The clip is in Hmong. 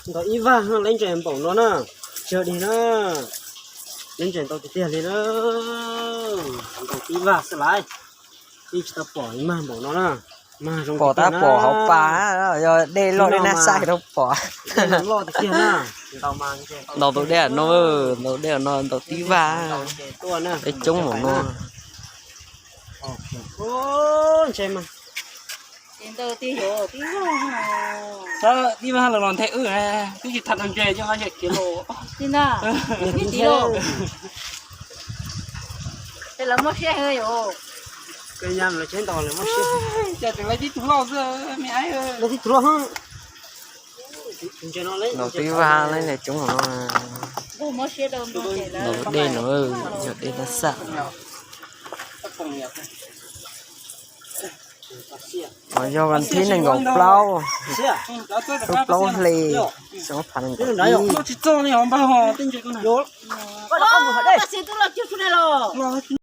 Ntaus ib vag leb ntses npaum no na, tsis yog dig na, leb ntses ntau tiag tiag li na. Ntaus ib vag xwb laiv, ib tsis tau pom mag npaum no na. Mag zoo pom tab pom hauv pas, yog dej loj dej nab xaj rau pom. Loj tiag tiag na. Ntaus tus dej no, ntaus dej no ntaus tib vag. Peb coob npaum no. Ntses mas. Tib vag los los nthe wb, twb tsis tham tau ntses coj qab yam kiag los. Ces lawv muab siab heev yom. Lawv tseem ntaus lawv muab siab. Cas tseem lawv tib tug loj xwb me aib. Lawv tib tug loj. Ntaus tib vag lawm coob no. Ntaus dej no, yog dej nab xaj. Yog vas thib nees nkaum plaub, lub plaub hli xyoo ob phav nees nkaum ib.